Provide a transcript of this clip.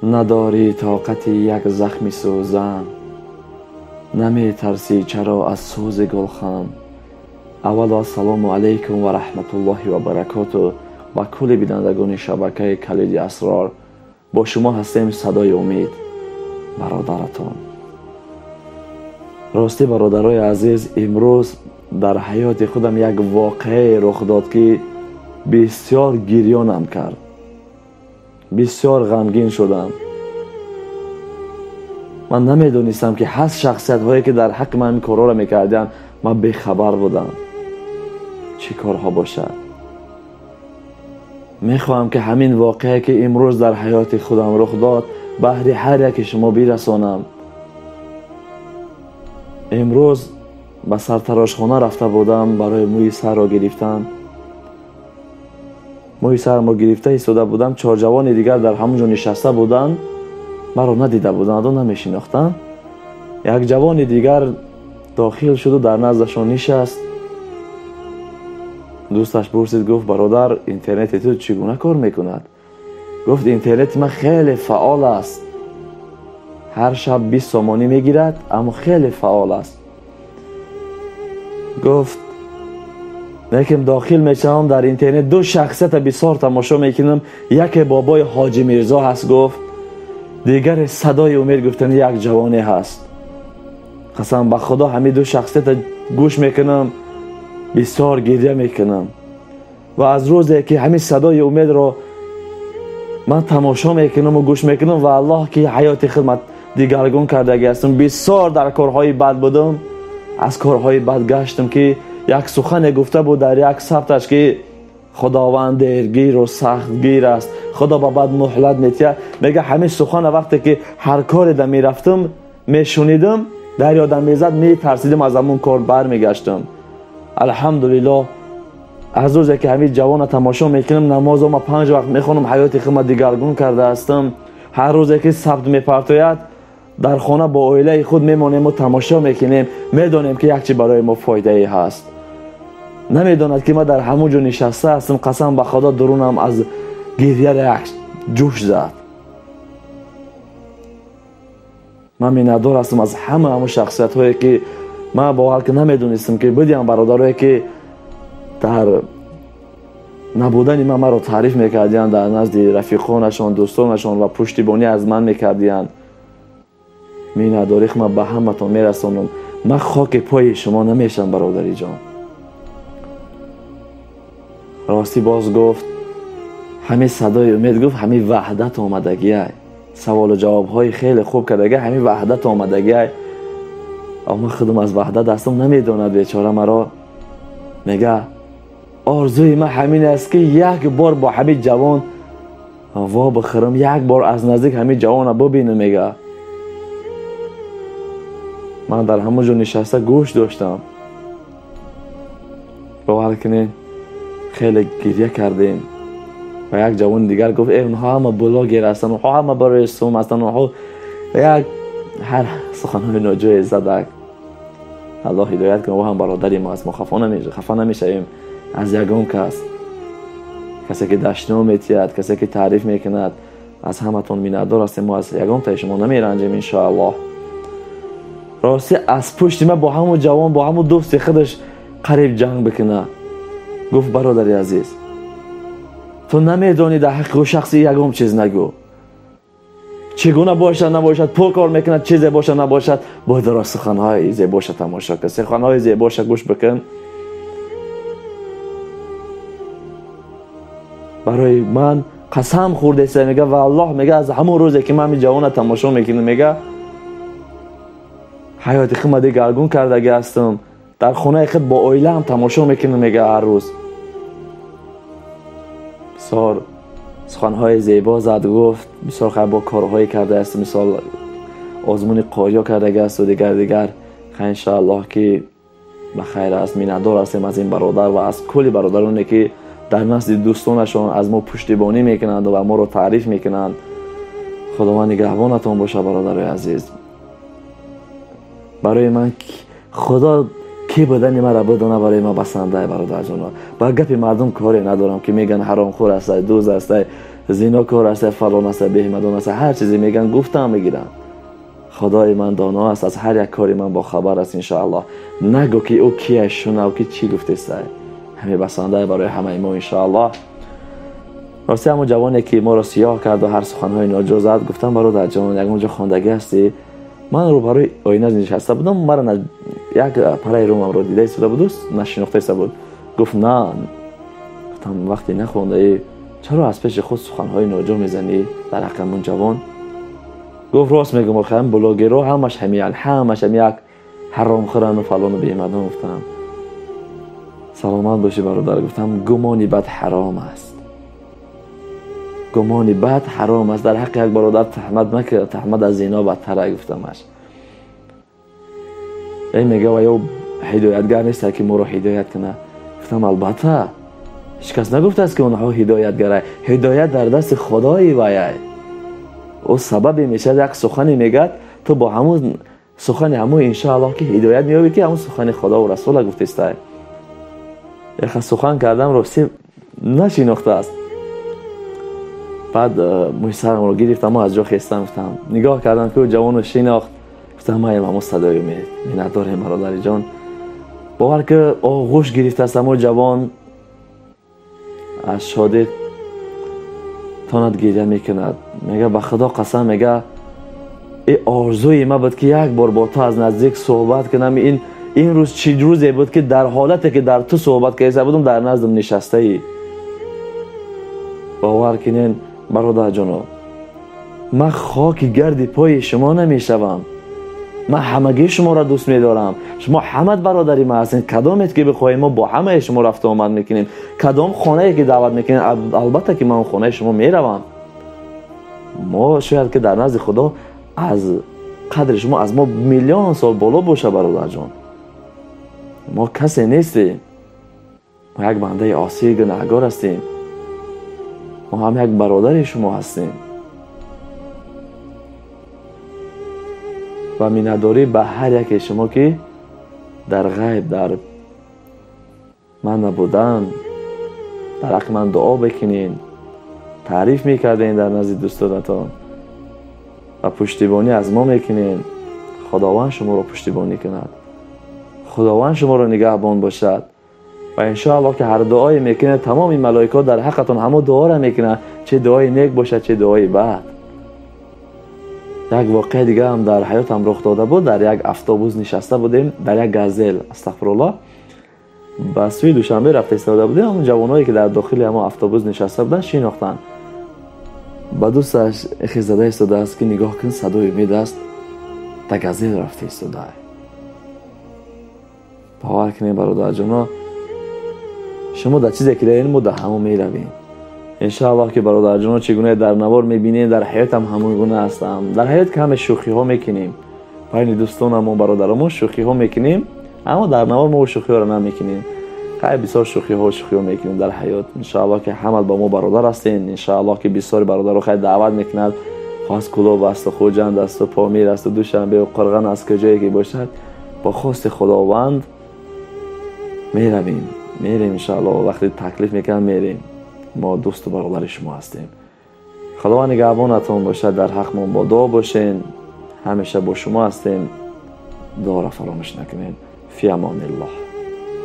Надорӣ тоқати як захми сӯзан, наметарсӣ чаро аз сӯзи гулхан. Аввало ассалому алайкум ва раҳматуллоҳи ва баракоту ба кулли бинандагони шабакаи Калиди Асрор. Бо шумо ҳастем Садои Умед, бародаратон. Ростӣ бародарои азиз, имрӯз дар ҳаёти худам як воқеае рух дод, ки бисёр гирёнам кард, бисёр ғамгин шудам. Ман намедонистам, ки ҳаст шахсиятҳое, ки дар ҳаққи ман ин корҳоро мекардианд. Ман бехабар будам, чӣ корҳо бошад. Мехоҳам, ки ҳамин воқеае, ки имрӯз дар ҳаёти худам рух дод, баҳри ҳар яке шумо бирасонам. Имрӯз ба сартарошхона рафта будам барои мӯи сарро гирифтан. Мӯи сарамро гирифта истода будам, чор ҷавони дигар дар ҳамон ҷо нишаста буданд, маро надида буданд, намешинохтанд. Як ҷавони дигар дохил шуду дар наздашон нишаст. Дӯсташ пурсид, гуфт: бародар, интернети ту чӣ гуна кор мекунад? Гуфт: интернети ман хеле фаъол аст, ҳар шаб 20 сомонӣ мегирад, аммо хеле фаъол аст. Гуфт: лекин дохил мешавам дар интернет, ду шахсията бисёр тамошо мекунам, яке бобои Ҳоҷи Мирзо ҳаст, гуфт, дигаре Садои Умед гуфтани як ҷавоне ҳаст. Қасам ба Худо, ҳамин ду шахсията гӯш мекунам, бисёр гиря мекунам. Ва аз рӯзе ки ҳамин Садои Умедро ман тамошо мекунаму гӯш мекунам, ва Аллоҳ ки ҳаёти хидмат дигаргун кардагӣ ҳастам, бисёр дар корҳои бад будам, аз корҳои бад гаштам, ки як сухане гуфта буд дар як сабташ, ки Худованд дергиру сахтгир аст, Худо ба бад муҳлат метиҳад. Мега ҳамин сухана вақте ки ҳар коре да мерафтам, мешунидам, дар ёдам мезад, метарсидам, аз ҳамон кор бармегаштам. Алҳамдулиллоҳ, аз рӯзе ки ҳамин ҷавона тамошо мекунам, намозома 5 вақт мехонам, ҳаёти худма дигаргун карда ҳастам. Ҳар рӯзе ки сабт мепартояд, дар хона бо оилаи худ мемонему тамошо мекунем, медонем, ки як чи барои мо фоидае ҳаст. Намедонад, ки ман дар ҳамон ҷо нишаста ҳастам. Қасам ба Худо, дурунам аз гиря як ҷӯш зад. Ман миннатдор ҳастам аз ҳама ҳамон шахсиятҳое, ки ман бовар ки намедонистам, ки будиам бародарое, ки дар набудани ман маро таъриф мекардианд дар назди рафиқонашон, дӯстонашон ва пуштибонӣ аз ман мекардианд. Миннатдорих ман ба ҳаматон мерасонам. Ман хоки пои шумо намешавам, бародари ҷон. Ростӣ боз гуфт, ҳамин Садои Умед гуфт, ҳамин ваҳдат омадагиай, саволу ҷавобҳои хеле хуб кардагиай, ҳамин ваҳдат омадагиай. Ман худам аз ваҳдат ҳастам, намедонад бечора маро. Мега орзуи ман ҳамин аст, ки як бор бо ҳамин ҷавон во бихӯрам, як бор аз наздик ҳамин ҷавона бибинам. Мега ман дар ҳамон ҷо нишаста гӯш доштам. Бовар кунед, хеле гиря кардем. Ва як ҷавони дигар гуфт: онҳо ҳама блогер ҳастанд, онҳо ҳама барои сум ҳастанд, онҳо як ҳар суханҳои ноҷое задак. Аллоҳ ҳидоят кунад, ӯ ҳам бародари мо аст, мо хафа намешавем аз ягон кас. Касе ки дашном метиҳад, касе ки таъриф мекунад, аз ҳаматон миннатдор ҳастем, мо аз ягон таи шумо намеранҷем, иншоаллоҳ. Ростӣ аз пушти ман бо ҳамон ҷавон, бо ҳамон дӯсти худаш қариб ҷанг бикунад. Гуфт: бародари азиз, ту намедонӣ, дар ҳаққи ӯ шахси ягон чиз нагӯ. Чӣ гуна бошад набошад, пул кор мекунад, чизе бошад набошад, бояд рост суханҳои зебоша тамошо кун, суханҳои зебоша гӯш бикун. Барои ман қасам хӯрдеста, мега, ва Аллоҳ, мега, аз ҳамон рӯзе ки ман ҳамин ҷавона тамошо мекунам, мега ҳаёти худма дигаргун кардагӣ ҳастам, дар хонаи худ бо оилаам тамошо мекунам, мега ҳар рӯз. Бисёр суханҳои зебо зад, гуфт, бисёр хайр бо корҳое кардааст, мисол озмуни қориё кардагиасту дигар дигар. Иншоаллоҳ, ки ба хайр аст. Миннатдор ҳастем аз ин бародар ва аз кулли бародароне, ки дар назди дӯстонашон аз мо пуштибонӣ мекунанд ва моро таъриф мекунанд. Худованд нигаҳбонатон бошад, бародарои азиз. Барои ман Худо ки будани маро бидона, барои ман басанда, бародарҷоно. Ба гапи мардум коре надорам, ки мегӯянд ҳаромхӯр астай, дузд астай. зинокор аст, фалон аст, беҳмадон аст, ҳар чизе мегӯянд гуфтам мегиранд. Худои ман доно аст, аз ҳар як кори ман бохабар аст иншоаллоҳ. Нагӯ ки ӯ кия, шунав ки чӣ гуфтеста. Ҳаме басанда барои ҳамаи мо иншоаллоҳ. Рости ҳамон ҷавоне ки моро сиёҳ кард ва ҳар суханҳои ноҷо зад, гуфтам бародарҷон, ягон ҷо хондагӣ ҳастӣ? Ман рӯбарӯи оина нишаста будам, мара як параи румамро дида истода буду, нашинохта истода буд. Гуфт на. Гуфтам вақте нахондаӣ чаро аз пеши худ суханҳои ноҷо мезанӣ дар ҳаққи ҳамон ҷавон? Гуфт рост мегӯм, охи ҳам блогерҳо ҳамаш ҳамиян, ҳамаш ҳам як ҳаромхӯрану фалону бемадон. Гуфтам саломат бошӣ бародар. Гуфтам гумони бад ҳаром аст, гумони бад ҳаром аст. Дар ҳаққи як бародар таҳмат накард, таҳмат аз зино бадтар, гуфтамаш. Эй мега ва ё ҳидоятгар нест ки моро ҳидоят кунад. Гуфтам албатта ҳеҷ кас нагуфтааст ки онҳо ҳидоятгарай. Ҳидоят дар дасти худои ваяй. Ӯ сабабе мешавад, як сухане мегӯяд, ту бо ҳамун сухани ҳамун иншоаллоҳ ки ҳидоят меёбӣ, ки ҳамун сухани худову расула гуфтестай. Яха сухан кардам, рости нашинохтааст. Баъд мӯи сарамро гирифтам, аз ҷо хестам, гуфтам нигоҳ кардам ки ӯ ҷавону шинохт. Гуфтам маем ҳамун садои умед, миннатдорем бародари ҷон. Бовар ки оғӯш гирифтааст ҳамун ҷавон, аз шодӣ тонад гиря мекунад. Мега ба худо қасам, мега э орзуи ма буд ки як бор бо ту аз наздик суҳбат кунам. Ин рӯз чӣ рӯзе буд ки дар ҳолате ки дар ту суҳбат карда будам, дар наздам нишастаӣ. Бовар кунен бародарҷоно, ман хоки гарди пои шумо намешавам. Ман ҳамагии шуморо дӯст медорам. Шумо ҳамат бародари ман ҳастед. Кадомет ки бихоҳем, мо бо ҳамаи шумо рафту омад мекунем. Кадом хонае ки даъват мекунем, албатта ки ман хонаи шумо меравам. Мо шояд ки дар назди худо аз қадри шумо аз мо миллион сол боло боша бародарҷон. Мо касе нестем, мо як бандаи осии гунаҳгор ҳастем. Мо ҳам як бародари шумо ҳастем. Ва миннатдорӣ ба ҳар яке шумо ки дар ғайб, дар ман набудан, дар ҳаққи ман дуо бикунед, таъриф мекардед дар назди дӯстонатон ва пуштибонӣ аз мо мекунед. Худованд шуморо пуштибонӣ кунад, Худованд шуморо нигаҳбон бошад ва иншоаллоҳ ки ҳар дуое мекунед, тамоми малоикаҳо дар ҳаққатон ҳамон дуоро мекунанд, чӣ дуои нек бошад, чӣ дуои бад. Як воқеа дига ҳам дар ҳаётам рух дода буд. Дар як автобус нишаста будем, дар як газел, астағфируллоҳ, ба сӯи Душанбе рафта истода будем. Ҳамон ҷавонҳое ки дар дохили ҳамон автобус нишаста буданд шинохтанд. Ба дӯсташ хез зада истодааст ки нигоҳ кун, садои умед аст, дар газел рафта истодаа. Бовар кунед бародарҷоно, шумо дар чизе ки даред, мо дар ҳамон меравем. Иншоаллоҳ ки бародарҷоно чӣ гуна дар навор мебинед, дар ҳаётам ҳамон гуна ҳастам. Дар ҳаёт каме шӯхиҳо мекунем, байни дӯстонамон, бародарамон шӯхиҳо мекунем, аммо дар навор мо шӯхиҳоро намекунем. Хай бисёр шӯхиҳо мекунем дар ҳаёт. Иншоаллоҳ ки ҳама ба мо бародар ҳастем. Иншоаллоҳ ки бисёри бародаро хай даъват мекунад, хост Кӯлоб аст, Хуҷанд аст, Помир аст, Душанбе ва Қурғон аст, куҷое ки бошад, бо хости Худованд меравем, мерем иншоаллоҳ. Вақте таклиф мекунанд мерем. Мо дӯсту бародари шумо ҳастем. Худованд нигаҳбонатон бошад, дар ҳаққмон бо дуо бошен. Ҳамеша бо шумо ҳастем. Дуоро фаромӯш накунед. Фи амониллоҳ.